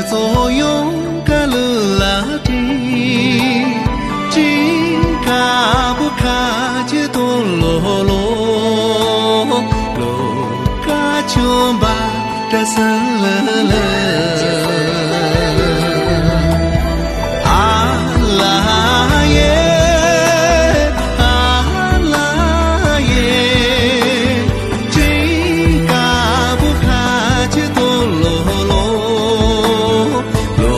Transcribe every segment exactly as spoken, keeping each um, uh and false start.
ཚོ་ཡོང་ཀ་ལུ་ལ་ཏི། ཅི་ཀ་བུ་ཁ་ཅི་ཏོ་ལོ་ལོ། ལོ་ཀ་ཆོམ་པ་ཏྲ་སི་ལི་ལི། ཨ་ལ་ཡེ། ཨ་ལ་ཡེ། ཅི་ཀ་བུ་ཁ་ཅི་ཏོ་ལོ་ལོ། ལོ་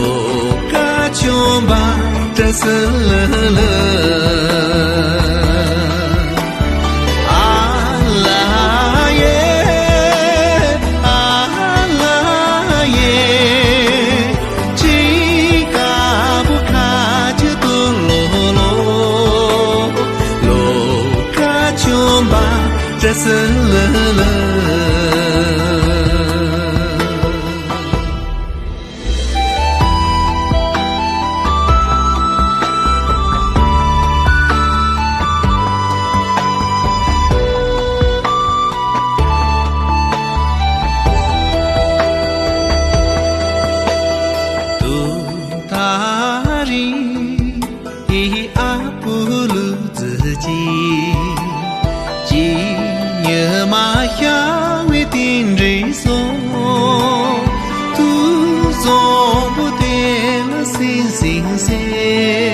ཀ་ཆོམ་པ་ཏྲ་སི་ལི་ལི། ཨ་ལ་ཡེ། ཨ་ལ་ཡེ། ཅི་ཀ་བུ་ཁ་ཅི་ཏོ་ལོ་ལོ། ལོ་ཀ་ཆོམ་པ་ཏྲ་སི་ལི་ལི། ཏུ་ད་རི། ཨི་ཨ་པུ་ལུ་ཙི་ཅི། ཅི་ཉི་མ་ཤར་བའི་དིང་རི་སོ། ཏུ་ཟོང་པོ་དེ་ལ་སིང་སིང་སེ།